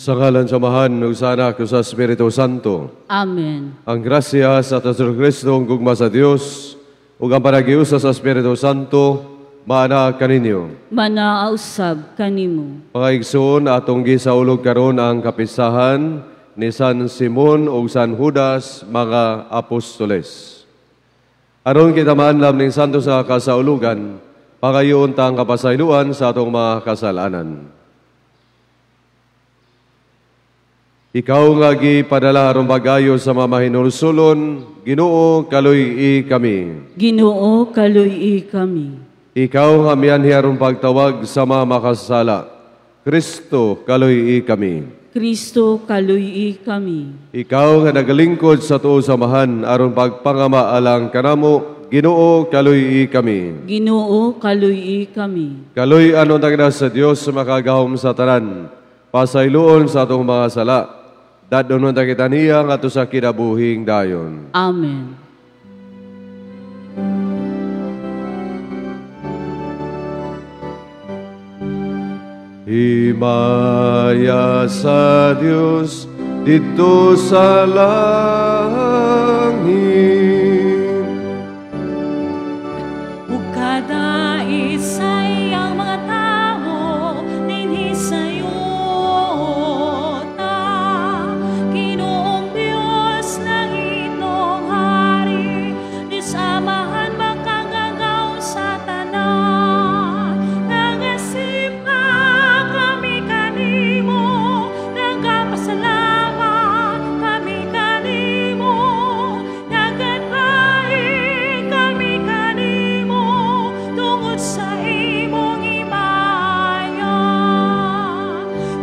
Sa ngalan sa Amahan, ug sa Anak, ug sa Espiritu Santo. Amen. Ang grasya sa atong Kristo, ang gugma sa Dios, ug ang panagiusa sa Espiritu Santo, maana kaninyo. Manaa usab kanimo. Mga igsoon, atong gisaulog karon ang kapisahan ni San Simon ug San Judas, mga apostoles. Aron kita maanlam ning santo sa kasaulugan, pakayoon ta ang kapasayloan sa atong mga kasalanan. Ikaw nga gipadala aron pag-ayo sa mga mahinulsulon, Ginoo, kaluy-i kami. Ginoo, kaluy-i kami. Ikaw nga mianhi aron pagtawag sa mga makasala, Kristo, kaluy-i kami. Kristo, kaluy-i kami. Ikaw nga nagalingkod sa tuo samahan aron pagpangama alang kanamo, Ginoo, kaluy-i kami. Ginoo, kaluy-i kami. Kaluy-an unta kita sa Dios makagahom sa tanan, pasayloon sa atong mga sala. Dadon unta kita niya ngadto sa kinabuhing dayon. Amen. Himaya sa Dios didto sa langit. Ug kada isay ang mga tawo dinhi sa yuta, Ginoong Dios langitong hari, Dios Amahan makagagahom sa tanan. Nagasimba kami kanimo, nagapasalamat kami kanimo, nagadlaing kami kanimo tungod sa imong himaya.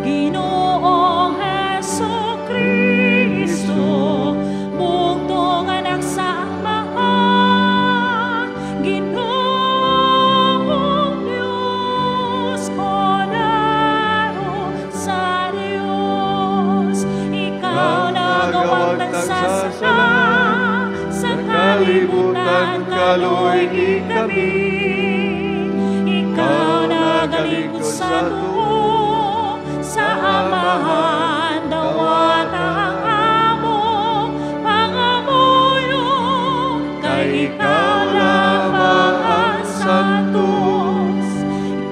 Ginoong Hesus Kristo, bugtong anak sa Amahan, Ginoong Diyos, kordero sa Diyos, ikaw nagawagtang sa sala, sa kalibutan kaluy-i kami. Ikaw nagalingkod sa tuo, sa Amahan, dawata ang among pangamuyo, kay ikaw lamang ang santos,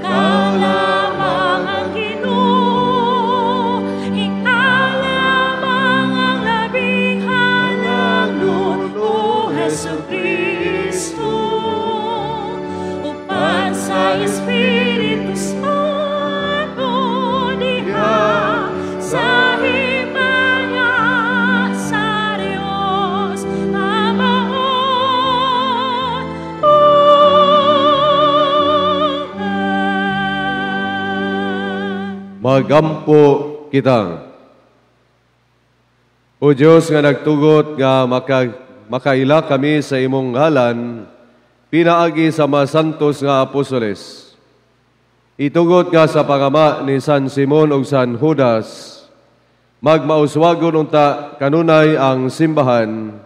ikaw lamang ang Ginoo, ikaw lamang ang labing halangdon, O Hesus Kristo, upan sa Espiritu Santo diha sa himaya sa Dios Amahan. Amen. Magampo kita. O Diyos nga nagtugot nga makaila kami sa imong ngalan, pinaagi sa mga santos nga apostoles. Itugot nga sa pangama ni San Simon ug San Judas, magmauswagon unta kanunay ang simbahan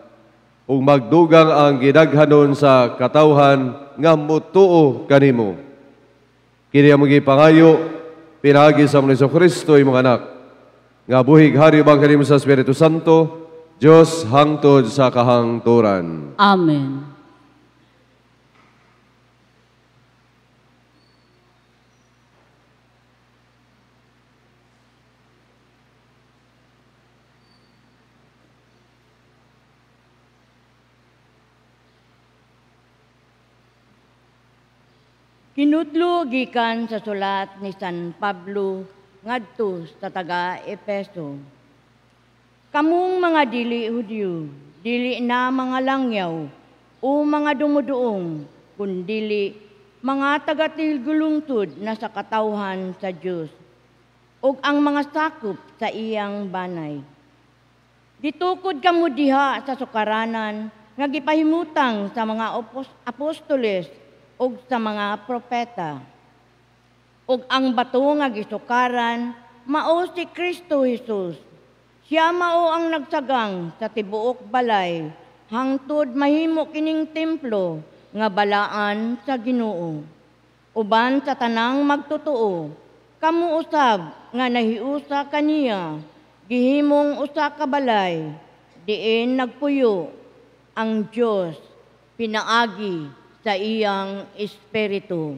ug magdugang ang gidaghanon sa katawhan nga motuo kanimo. Kini among gipangayo pinaagi sa among Kristo imong anak, nga buhig hari ubang kanimo sa Espiritu Santo, Dios hangtod sa kahangturan. Amen. Kinudlo gikan sa sulat ni San Pablo ngadto sa taga Efeso. Kamong mga dili Hudyo, dili na mga langyaw o mga dumuduong, kundili mga taga-tilgulungtod na sa katawhan sa Dios ug ang mga sakop sa iyang banay. Ditukod kamo diha sa sukaranan nga gipahimutang sa mga apostoles ug sa mga propeta. Ug ang bato nga gisukaran mao si Kristo Jesus. Siya mao ang nagsagang sa tibuok balay hangtod mahimo kining templo nga balaan sa Ginoo. Uban sa tanang magtotoo, Kamo usab nga nahiusa kaniya, gihimong usa ka balay, diin nagpuyo ang Dios pinaagi sa iyang Espiritu.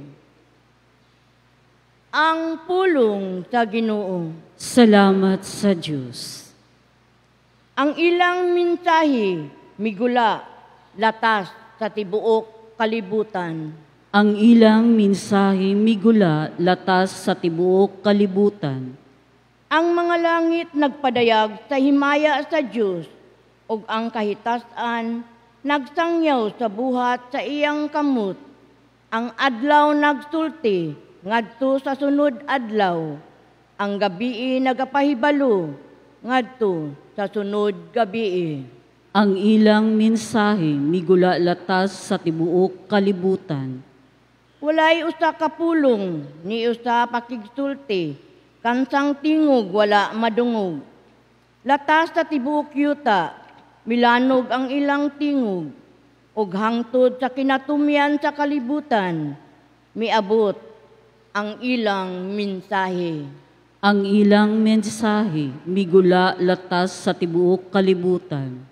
Ang pulong sa Ginoo. Salamat sa Dios. Ang ilang mensahe migula latas sa tibuok kalibutan. Ang ilang mensahe migula latas sa tibuok kalibutan. Ang mga langit nagpadayag sa himaya sa Dios ug ang kahitasan nagsangyaw sa buhat sa iyang kamot. Ang adlaw nagsulti ngadto sa sunod adlaw. Ang gabii nagapahibalo ngadto sa sunod gabii. Ang ilang mensahe migula latas sa tibuok kalibutan. Walay usa ka pulong ni usa pakigsulti, kansang tingog wala madungog. Latas sa tibuok yuta, milanog ang ilang tingog, ug hangtod sa kinatumyan sa kalibutan, miabot ang ilang mensahe. Ang ilang mensahe migula latas sa tibuok kalibutan.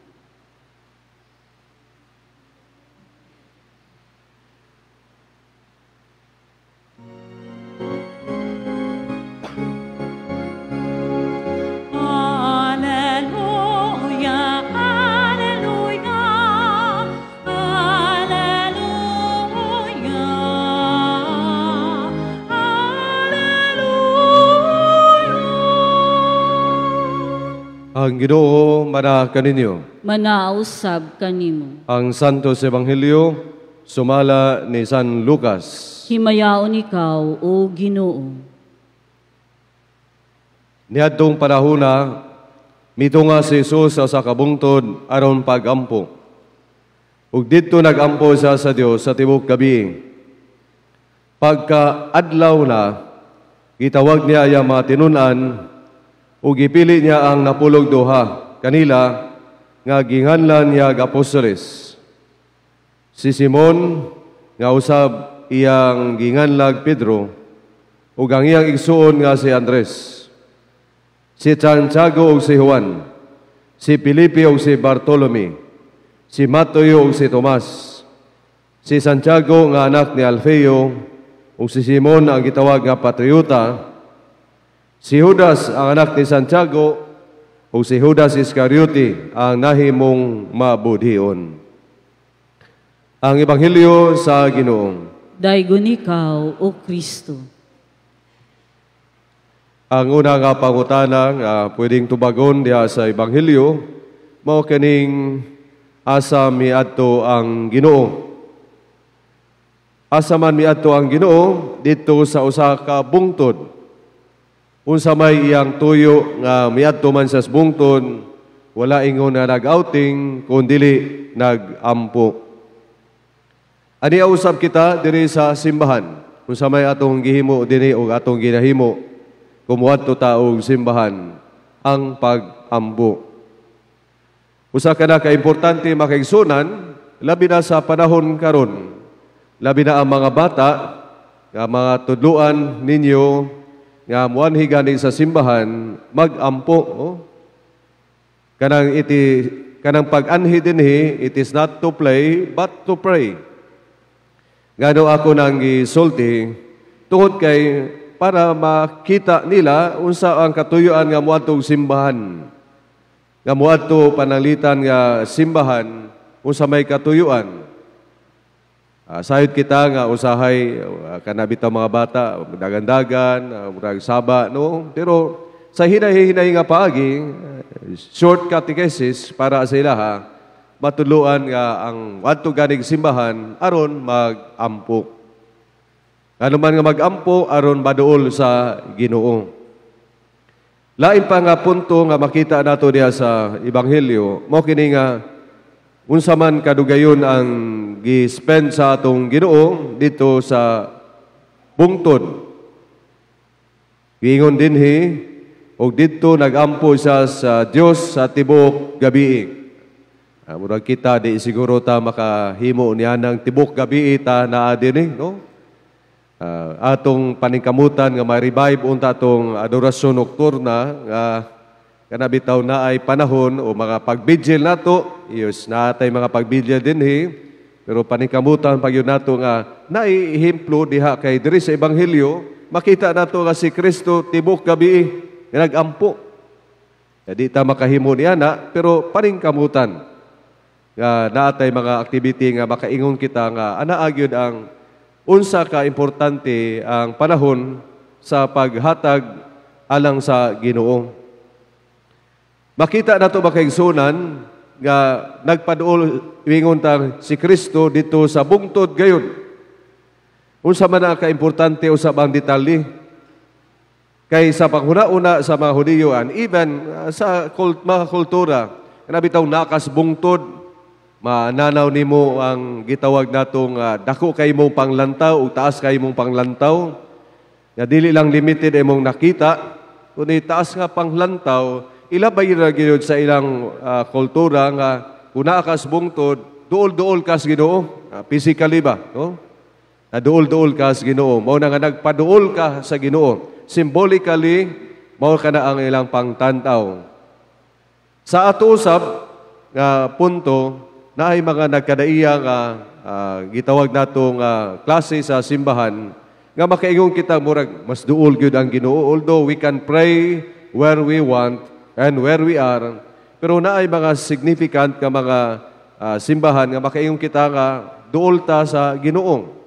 Alleluia, alleluia, alleluia, alleluia. Ang Ginoo mana kaninyo. Manausab kanimo. Ang Santos Ebanghelyo sumala ni San Lucas. Himayaon ikaw, o Ginoo. Niadtong panahona, mitunga si Jesus sa usa ka bungtod aron pagampo. Ug didto nagampo siya sa Dios sa tibuok gabi. Pagka adlaw na, gitawag niya ang mga tinun-an ug gipili niya ang 12 kanila nga ginganlan niya apostoles. Si Simon nga usab iyang ginganlag Pedro ug ang iyang igsuon nga si Andres. Si Santiago ug si Juan, si Felipe ug si Bartolome, si Mateo ug si Tomas, si Santiago nga anak ni Alfeo ug si Simon ang gitawag nga patriota, si Judas ang anak ni Santiago ug si Judas Iscariote ang nahimong mabudhion. Ang Ebanghelyo sa Ginoo. Daygon ikaw, o Kristo. Ang una nga pangutana nga pwedeng tubagon diha sa Ebanghelyo mao kining asa miadto ang Ginoo. Asa man miadto ang Ginoo didto sa usa ka bungtod. Unsa may iyang tuyo nga miadto man sa bungtod, wala ingon nga nag-outing kun dili nag-ampo. Ani usab kita diri sa simbahan. Unsa may atong gihimo dinhi og atong ginahimo kumuadto ta og simbahan, ang pag-ampo. Usa ka na kaimportante makaigsunan, labi na sa panahon karon, labi na ang mga bata nga mga tudloan ninyo nga muanhi gani sa simbahan, mag-ampo. Oh. Kanang iti kanang pag-anhi dinhi, it is not to play but to pray. Ngano ako nang gisulti tungod kay para makita nila unsa ang katuyuan nga moadtong simbahan. Nga moadto pananglitan nga simbahan unsa may katuyuan. Sayod kita nga usahay kana bitaw mga bata dagan-dagan, murag saba, no? Pero sa hinay-hinay nga paagi, short catechesis para sa ilaha, matuluan nga ang adto ganig simbahan aron mag-ampo. Ano man nga mag-ampo aron maduol sa Ginoo. Lain pa nga punto nga makita nato diha sa Ebanghelyo, mao kini nga unsa man kadugayon ang gi-spend sa atong Ginoo dito sa bungtod. Giingon dinhi og didto nag-ampo siya sa Dios sa tibuok gabi. Murag kita di siguro ta makahimo niya ng tibuok gabi ta naa dinhi, no? Atong paningkamutan nga ma-revive unta atong adorasyon nocturna nga kana bitaw na ay panahon o mga pagbigil nato. Yes, natay mga pagbigil dinhi, pero paningkamutan pagyud nato nga naihemplo diha kay diri sa Ebanghelyo makita nato nga si Kristo tibok gabi nga nagampo. Di ta makahimo niya na, pero paningkamutan nga naatay mga activity nga makaingon kita nga anaa gyud ang unsa ka importante ang panahon sa paghatag alang sa Ginoo. Makita nato, mga kaigsunan, nga nagpaduol ingon ta si Kristo dito sa bungtod gayon. Unsa man ang kaimportante usab ang detalye? Kay sa panghuna-una sa mga Hudiyo and even sa mga kultura, kana bitaw nakas bungtod, mananaw nimo ang gitawag natong dako kay mong panglantaw ug taas kay mong panglantaw. Nga dili lang limited imong nakita, kundi taas nga panglantaw, ilabay ra gyud sa ilang kultura nga kung naa kas bungtod, duol-duol kas Ginoo, physically ba, no? Na duol-duol ka sa Ginoo. Mao na nga nagpaduol ka sa Ginoo. Symbolically, mao kana ang ilang pangtantaw. Sa ato usab nga punto, naay mga nagkadaiya nga gitawag nato nga klase sa simbahan nga makaingon kita murag mas duol gyud ang Ginoo, although we can pray where we want and where we are, pero naay mga significant nga mga simbahan nga makaingon kita nga duol ta sa Ginoo.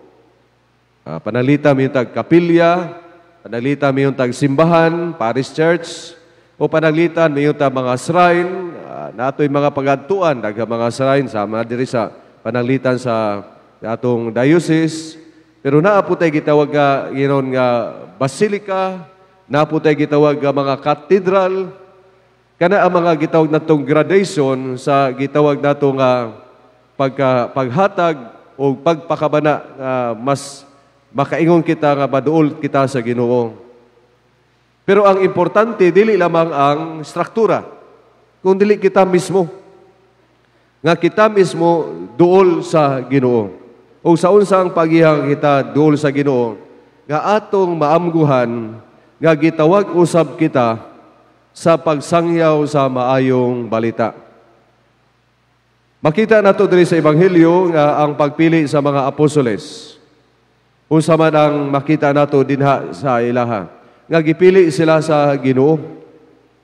Panalita mi tag kapilya, panalitan mi tag simbahan, parish church, o panalitan mi tag mga shrine, natoy mga pagadtuan, daghang mga shrine sama diri sa pananglitan sa atong diocese. Pero naa po tay gitawag nga ginon nga basilica, naa po tay gitawag nga mga cathedral, kana ang mga gitawag natong gradation sa gitawag nato nga paghatag o pagpakabana nga mas makaingon kita nga maduol kita sa Ginoo. Pero ang importante dili lamang ang struktura, kung dili kita mismo. Nga kita mismo duol sa Ginoo. O sa unsang pagihang kita duol sa Ginoo, nga atong maamguhan nga gitawag usab kita sa pagsangyaw sa maayong balita. Makita nato diri sa Ebanghelyo nga ang pagpili sa mga apostoles. Unsa man ang makita nato dinha sa ilaha, nga gipili sila sa Ginoo.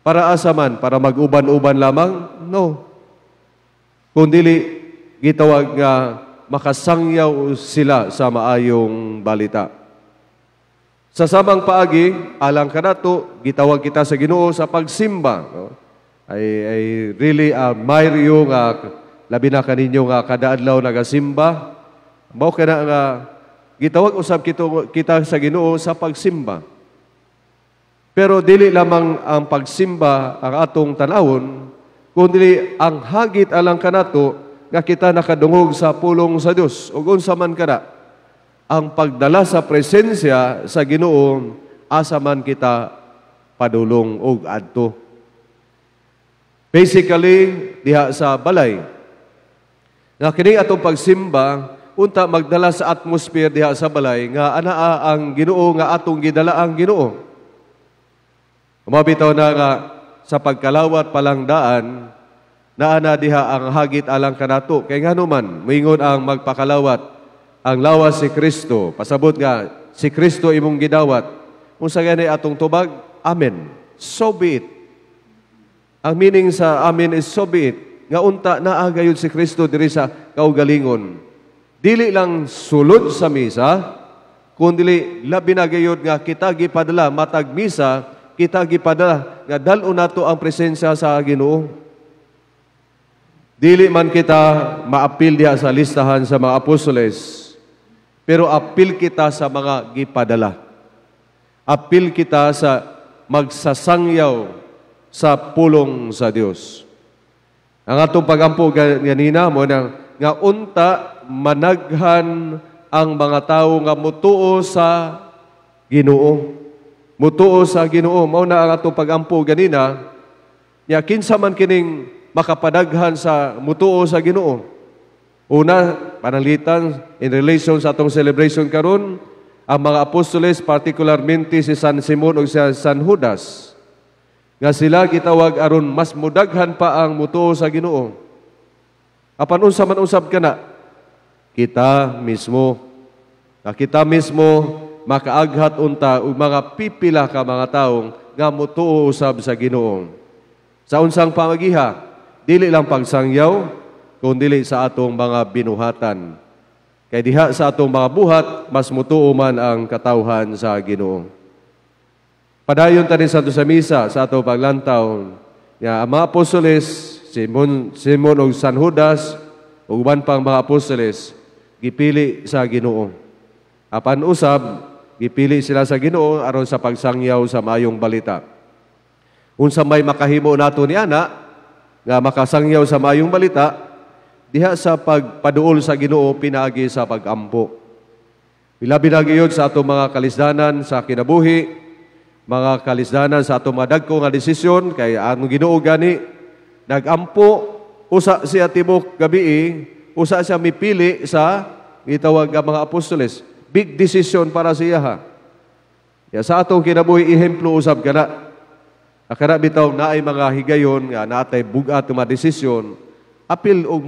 Para asa man? Para mag-uban-uban lamang? No. Kung dili gitawag nga makasangyaw sila sa maayong balita. Sa samang paagi, alang kanato, gitawag kita sa Ginoo sa pagsimba. No? I really admire you nga labi na kaninyo nga kada adlaw nagasimba. Mao kana nga gitawag usab kita sa Ginoo sa pagsimba. Pero dili lamang ang pagsimba ang atong tanawon, kundi ang hagit alang kanato nga kita nakadungog sa pulong sa Dios. Ug unsa man kana ang pagdala sa presensya sa Ginoo, asa man kita padulong og adto. Basically, diha sa balay. Nga kini atong pagsimba, unta magdala sa atmosphere diha sa balay nga anaa ang Ginoo nga atong gidala ang Ginoo. Umabitaw na nga sa pagkalawat palang daan, naana diha ang hagit alang kanato. Kay ngano man, moingon ang magpakalawat, ang lawas si Kristo. Pasabot nga, si Kristo imong gidawat. Unsa gani atong tubag? Amen. So be it. Ang meaning sa amen is so be it. Nga unta naa gayud si Kristo diri sa kaugalingon. Dili lang sulod sa misa, kundi labi na gayud nga kita gipadala matag misa, kita gipadala nga dal-on nato ang presensya sa Ginoo. Dili man kita maapil diha sa listahan sa mga apostoles, pero apil kita sa mga gipadala. Apil kita sa magsasangyaw sa pulong sa Dios. Ang atong pagampo ganina mo na nga unta managhan ang mga tawo nga mutuo sa Ginoo. Mutuo sa Ginoo. Mao na ang atong pagampo ganina. Ya kinsa man kining makapadaghan sa mutuo sa Ginoo. Una, pananglitan in relation sa atong celebration karon, Ang mga apostoles, partikularmente si San Simon ug si San Judas, nga sila gitawag aron mas mudaghan pa ang mutuo sa Ginoo. Apan unsa man usab kana, kita mismo, na kita mismo makaaghat unta og mga pipila ka mga tawo nga mutuo usab sa Ginoo. Sa unsang pamagiha, dili lang pagsangyaw, kundi sa atong mga binuhatan. Kay diha sa atong mga buhat, mas mutuo man ang katawhan sa Ginoo. Padayon ta ni Santo sa misa sa atong paglantaw, nga ang mga apostoles, Simon ug San Judas, ug uban pang mga apostoles, gipili sa Ginoo. Apan usab, gipili sila sa Ginoo aron sa pagsangyaw sa maayong balita. Unsa may makahimo nato ni ana nga makasangyaw sa maayong balita, diha sa pagpaduol sa Ginoo pinaagi sa pagampo. Ilabi na gayud sa atong mga kalisdanan sa kinabuhi, mga kalisdanan sa atong mga dagko nga desisyon, kay ang Ginoo gani nagampo usa siya tibok gabii, usa siya mipili sa gitawag nga mga apostoles. Big decision para siya ha. Ya, sa atong kinabuhi ehemplo usab kana. Akara bitaw naay mga higayon nga naatay bug-at nga mga desisyon, apil og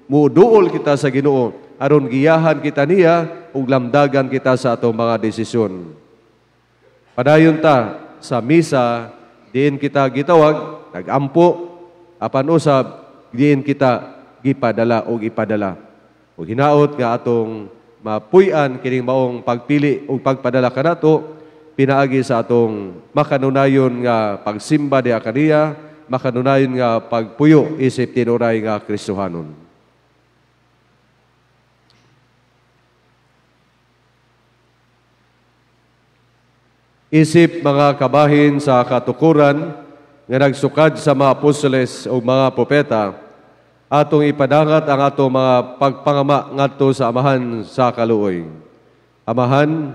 muduol kita sa Ginoo aron giyahan kita niya ug lamdagan kita sa atong mga desisyon. Padayon ta sa misa, diin kita gitawag, nagampo, apan usab diin kita gipadala og ipadala. Ug hinaot nga atong mapuy-an kining maong pagpili ug pagpadala kanato pinaagi sa atong makanunayon nga pagsimba diha kaniya, makanunayon nga pagpuyo isip tinuray nga Kristohanon. Isip mga kabahin sa katukuran nga nagsukad sa mga apostoles o mga propeta, atong ipadangat ang atong mga pagpangama ngadto sa Amahan sa kaluoy. Amahan,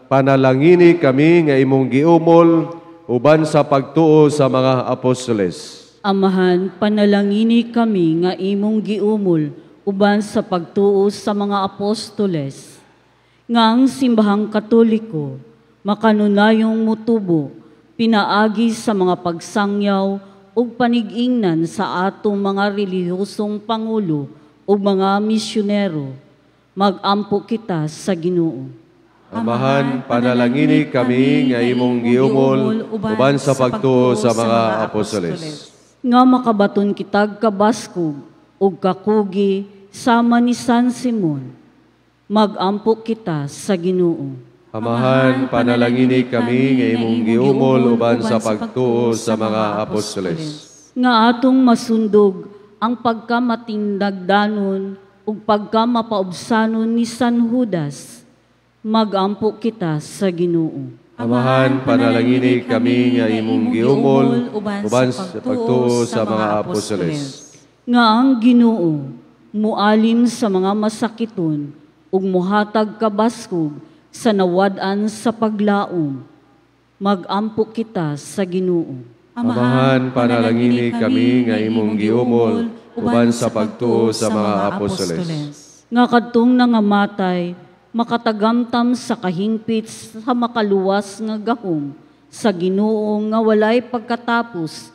panalangini kami nga imong giumol uban sa pagtuo sa mga apostoles. Amahan, panalangini kami nga imong giumol uban sa pagtuo sa mga apostoles. Nga ang simbahang Katoliko makanunayong mutubo pinaagi sa mga pagsangyaw ug panigingnan sa atong mga relihiyosong pangulo ug mga misyonero. Magampo kita sa Ginoo. Amahan, panalangini kami nga imong giumol uban sa pagtuo sa mga apostoles. Nga makabaton kitag kabaskog ug kakugi sama ni San Simon. Magampo kita sa Ginoo. Amahan, panalangini kami nga imong giumol uban sa pagtuo sa mga apostoles. Nga atong masundog ang pagkamatinagdanon ug pagkamapaubsanon ni San Judas. Magampo kita sa Ginoo. Amahan, panalangini kami nga imong giumol uban sa pagtuo sa mga apostoles. Nga ang Ginoo mualim sa mga masakiton ug muhatag kabaskog sa nawad-an sa paglaom. Magampo kita sa Ginoo. Amahan, panalangini kami nga imong giumol uban sa pagtuo sa mga apostoles. Nga kadtong nangamatay makatagamtam sa kahingpit sa makaluwas nga gahom sa Ginoo nga walay pagkatapos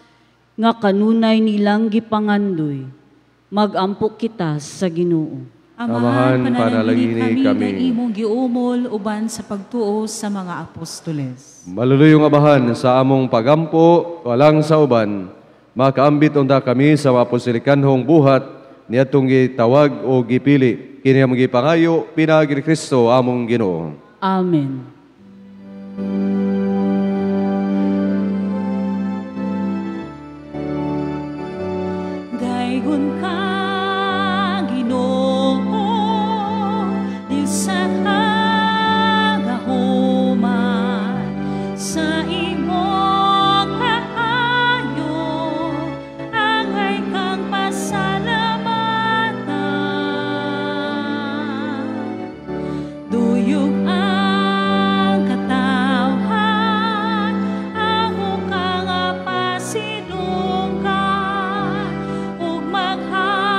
nga kanunay nilang gipangandoy. Magampo kita sa Ginoo. Amahan, panalangini kami nga imong giumol uban sa pagtuo sa mga apostoles. Maluluyong Amahan, sa among pagampo walang sa uban, makaambit unta kami sa mapostolikanhong buhat niadtong gitawag o gipili. Kini among gipangayo pinaagi ni Kristo among Ginoo. Amen. Gaygon ka, Ginoo, Diyos sa kagahuman, sa imong kaayo, angay kang pasalamatan. Duyog ang katawhan, amo ka nga pasidunggan, ug maghari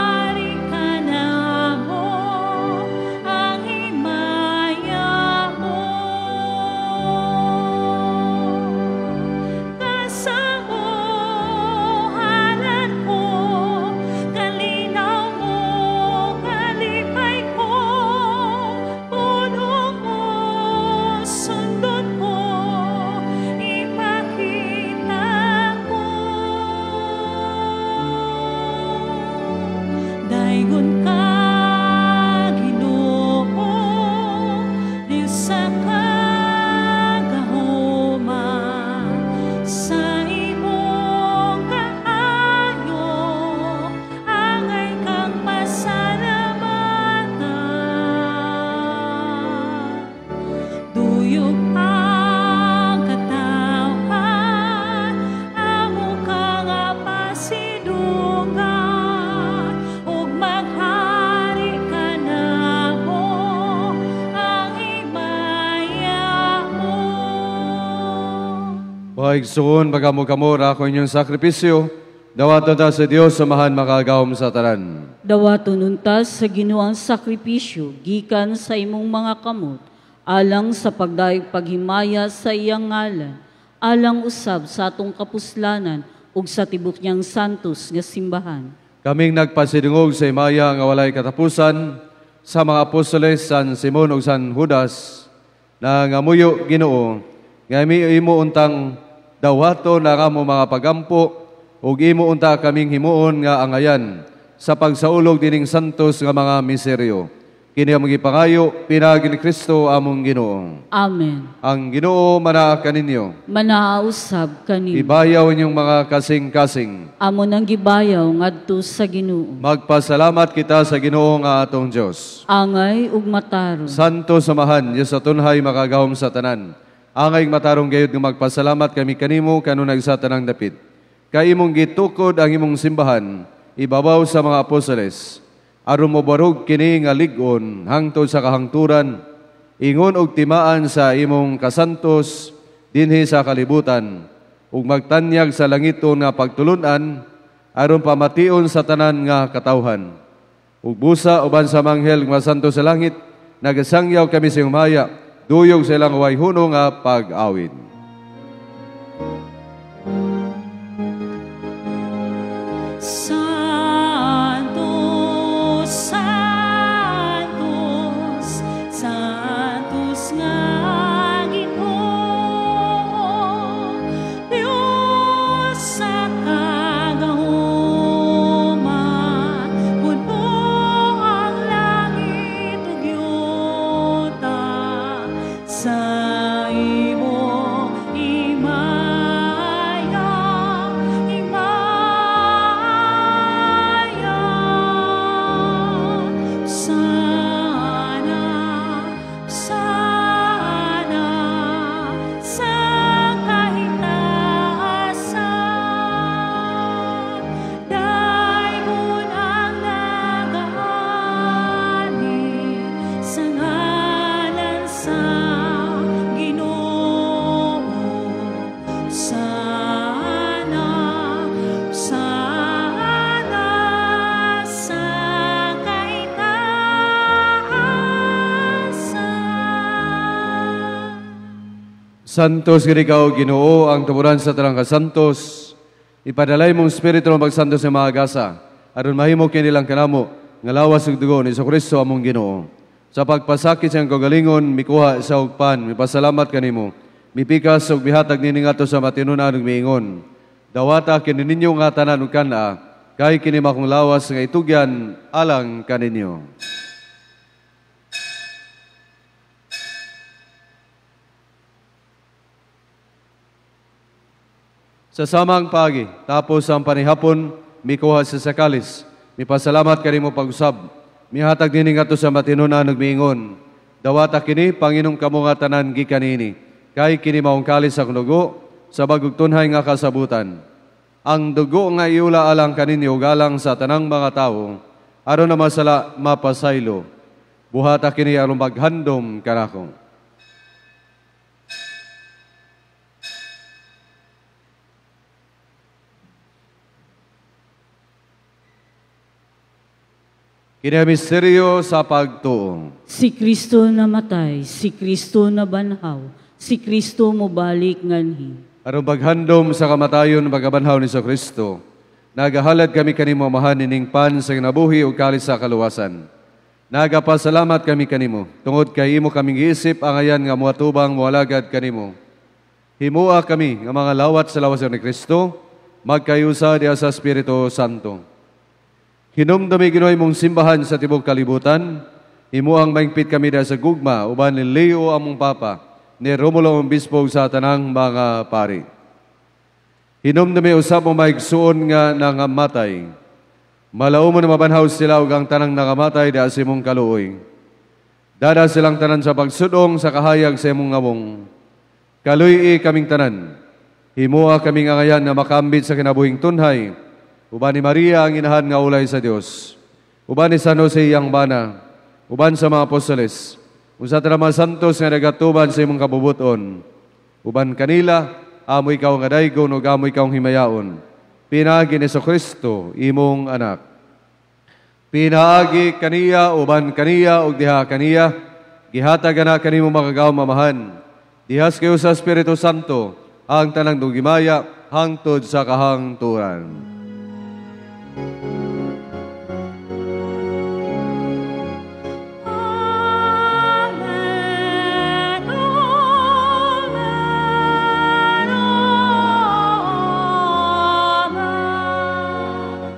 Maigsoon, pagkamo-kamo ra ako inyong sakripisyo, dawaton ta sa Dios samahan makagahom sa tanan. Dawaton unta sa Ginoo ang sakripisyo gikan sa imong mga kamot, alang sa pagdayeg paghimaya sa iyang ngalan, alang usab sa atong kapuslanan ug sa tibok niyang santos nga simbahan. Kaming nagpasidungog sa himaya nga walay katapusan sa mga apostoles San Simon ug San Judas, na ngamuyo Ginoo nga imo untang dawaton na kamo mga pagampo ug imo unta kaming himuon nga angayan sa pagsaulog dining santos nga mga misteryo. Kini among gipangayo pinaagi ni Kristo among Ginoo. Amen. Ang Ginoo manaa kaninyo. Manaa usab kaninyo. Ibayaw inyong mga kasing-kasing. Amo nang gibayaw ngadto sa Ginoo. Magpasalamat kita sa Ginoo nga atong Dios. Angay ug matarong. Santo samahan, Dios sa tunhay makagahom sa tanan. Angay matarong gayud nga magpasalamat kami kanimo kanunay sa tanang dapit. Kay imong gitukod ang imong simbahan ibabaw sa mga apostoles. Aron mobarog kini nga lig-on hangtod sa kahangturan, ingon og timaan sa imong kasantos dinhi sa kalibutan, ug magtanyag sa langiton nga pagtulun-an aron pamation sa tanan nga katawhan. Ug busa uban sa manghel nga santo sa langit, nagasangyaw kami sa imong duyog sa ilang way huno nga pag-awit. Santos gid ikaw Ginoo, ang tuburan sa tanang kasantos. Ipadalay mong espiritu ng pagsantos sa mga gasa, aron mahimo kinilang kanamo nga lawas ug dugo ni Jesucristo among Ginoo. Sa pagpasakit siyang kagalingon, mikuha sa ugpan, mipasalamat kanimo, mipikas ug mihatag nini ngadto sa matinunan ug miingon. Dawata kini ninyo nga tanan ug kan-a, kay kini makong lawas nga itugyan alang kaninyo. Sa samang pagi, tapos ang panihapon, mikuha sa sakalis, mipasalamat kanimo pag-usab, mihatag nini ngadto sa matinunan ug miingon. Dawata kini, panginom kamo nga tanan gikan niini, kay kini maong kalis sa dugo, sa bagong tunhay nga kasabutan. Ang dugo nga iula alang kaninyo galang sa tanang mga tawo, aron na masala mapasaylo. Buhata kini aron maghandom kanako. Kini misteryo sa pagtuo. Si Kristo namatay, si Kristo nabanhaw, si Kristo mobalik nganhi. Aron paghandom sa kamatayon pagkabanhaw ni Kristo, nagahalad kami kanimo Amahan nining pan sa kinabuhi ug kalis sa kaluwasan. Nagapasalamat kami kanimo tungod kay imo kaming giisip angayan nga moatubang moalagad kanimo. Himua kami nga mga lawat sa lawas ni Kristo, magkayusa diha sa Espiritu Santo. Hinumdumi Ginoo imong simbahan sa tibok kalibutan, himuang maingpit kami diha sa gugma uban ni Leo among Papa, ni Romulo among Bispo sa tanang mga pari. Hinumdumi usab mo maigsuon nga nangamatay. Malaumo na mabanhaw sila ug ang tanang nangamatay diha sa imong kaluoy. Dada silang tanan sa pagsudong sa kahayag sa imong among. Kaluy-i kaming tanan. Himua kaming angayan nga makambit sa kinabuhing tunhay. Uban ni Maria ang inahan nga ulay sa Dios. Uban ni San Jose iyang bana. Uban sa mga apostoles. Usa ta mga santos nga nagatuban sa imong kabubuton. Uban kanila Amo ikaw nga daygon ug amo ikaw himayaon. Pinaagi ni Kristo, imong anak. Pinaagi kaniya, uban kaniya, ug diha kaniya, gihatag na kanimo makagawom Amahan. Dihas kayo sa Espiritu Santo, ang tanang dugimaya, hangtod sa kahangturan. Amen, Amen, Amen.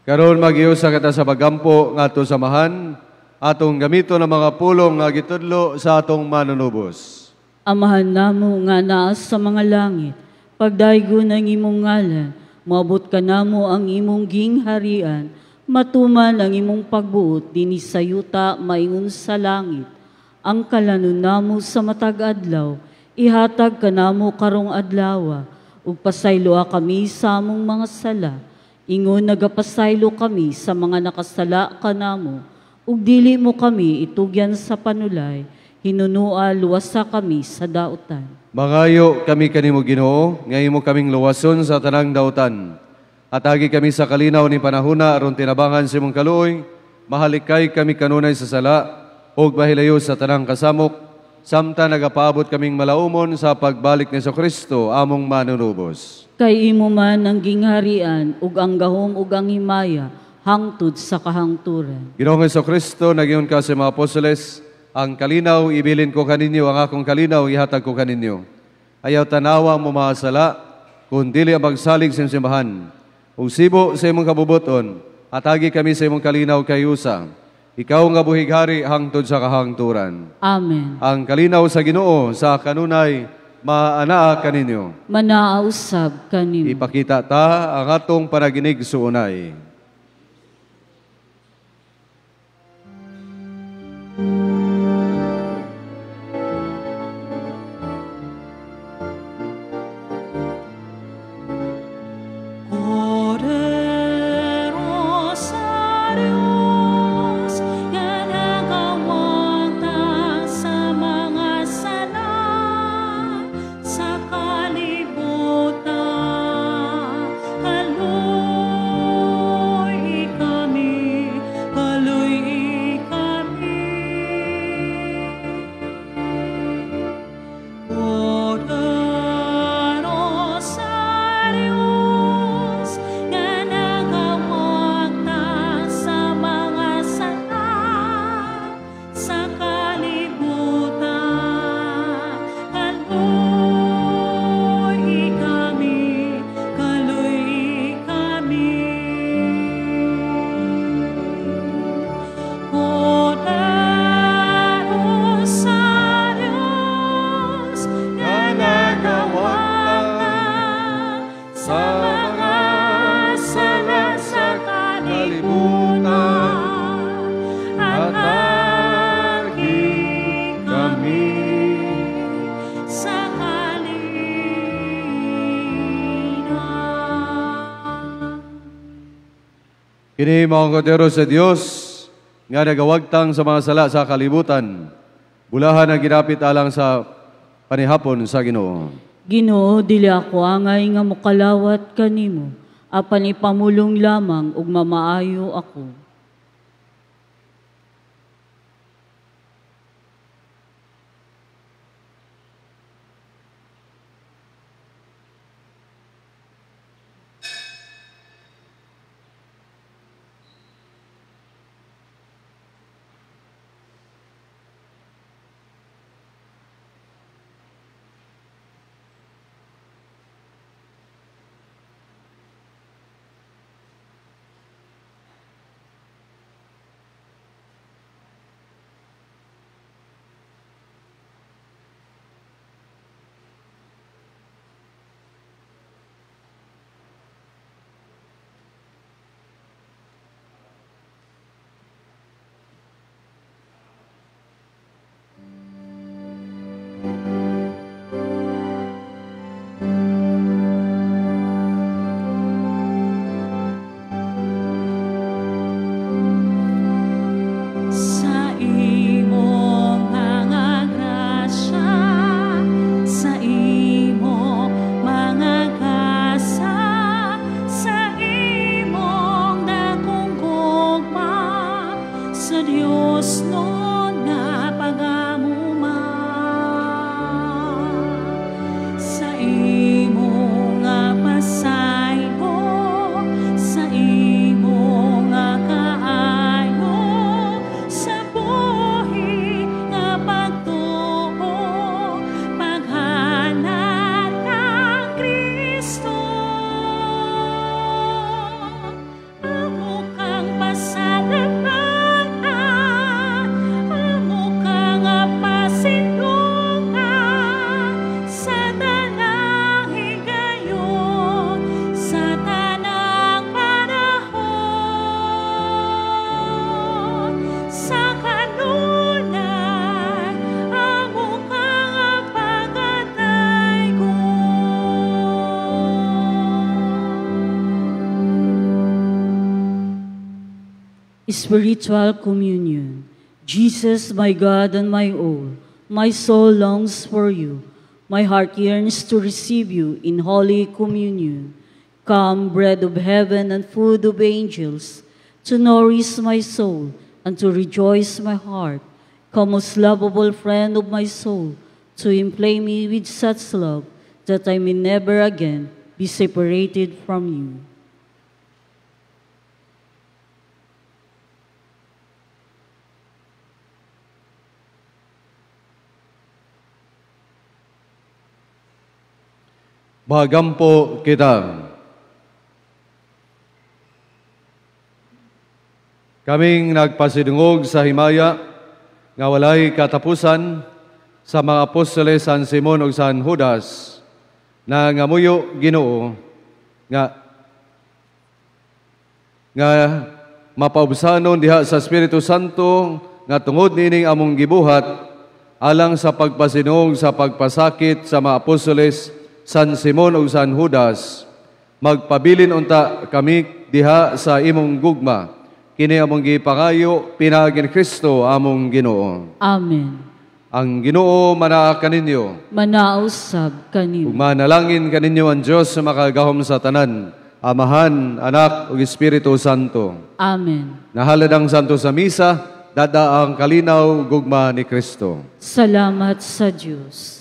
Karon magiusa kita sa pagampo ngadto sa Amahan, atong gamito ng mga pulong nga gitudlo sa atong manunubos. Amahan namo nga naa sa mga langit, pagdaygon ang imong ngalan, moabot kanamo ang imong gingharian, matuman ang imong pagbuot dinhi sa yuta maingon sa langit. Ang kalanon namo sa matag adlaw, ihatag kanamo karong adlawa, ug pasayloa kami sa among mga sala, ingon nagapasaylo kami sa mga nakasala kanamo, ug dili mo kami itugyan sa panulay, hinunua luwasa kami sa dautan. Mangayo kami kanimo Ginoo, nga imo kaming luwason sa tanang dautan. Atagi kami sa kalinaw ni panahuna aron tinabangan sa imong kaluoy, mahalikay kami kanunay sa sala ug mahilayo sa tanang kasamok, samtang nagapaabot kaming malaumon sa pagbalik ni Kristo among manunubos. Kay imo man ang gingharian ug ang gahom ug ang himaya hangtod sa kahangturan. Ginoong Kristo, nagyon ka sa mga apostoles, ang kalinaw ibilin ko kaninyo, ang akong kalinaw ihatag ko kaninyo. Ayaw tanawa mo mga sala, kun dili ang magsalig sa simbahan. Ug sibo sa imong kabubuton, atagi kami sa imong kalinaw kay usa. Ikaw nga buhighari hangtod sa kahangturan. Amen. Ang kalinaw sa Ginoo sa kanunay maanaa kaninyo. Manaa usab kanimo. Ipakita ta ang atong panaginig suunay. Kordero sa Diyos, nga nagawagtang sa mga sala sa kalibutan, kaluoy kami, kaluoy kami. Kordero sa Diyos, nga nagawagtang sa mga sala sa kalibutan, kaluoy kami, kaluoy kami. Kordero sa Diyos, nga nagawagtang sa mga sala sa kalibutan, atagi kami sa kalinaw. Kini mao ang kordero sa Dios nga nagawagtang sa mga sala sa kalibutan. Bulahan ang ginapit alang sa panihapon sa Ginoo. Ginoo, dili ako angay nga mokalawat kanimo, apan ipamulong lamang ug mamaayo ako. Spiritual Communion. Jesus, my God and my all, my soul longs for you. My heart yearns to receive you in Holy Communion. Come, bread of heaven and food of angels, to nourish my soul and to rejoice my heart. Come, most lovable friend of my soul, to inflame me with such love that I may never again be separated from you. Magampo kita. Kaming nagpasidungog sa himaya nga walay katapusan sa mga apostoles San Simon ug San Judas na ngamuyo Ginoo nga nga mapaubsanon diha sa Espiritu Santo nga tungod niining among gibuhat alang sa pagpasinungog sa pagpasakit sa mga apostoles San Simon ug San Judas, magpabilin unta kami diha sa imong gugma. Kini among gipangayo pinaagi ni Kristo among Ginoo. Amen. Ang Ginoo manaa kaninyo. Manausab kaninyo. Ug manalangin kaninyo ang Dios sa makagagahom sa tanan, Amahan, Anak ug Espiritu Santo. Amen. Nahalad ang Santo sa Misa, dada ang kalinaw gugma ni Kristo. Salamat sa Dios.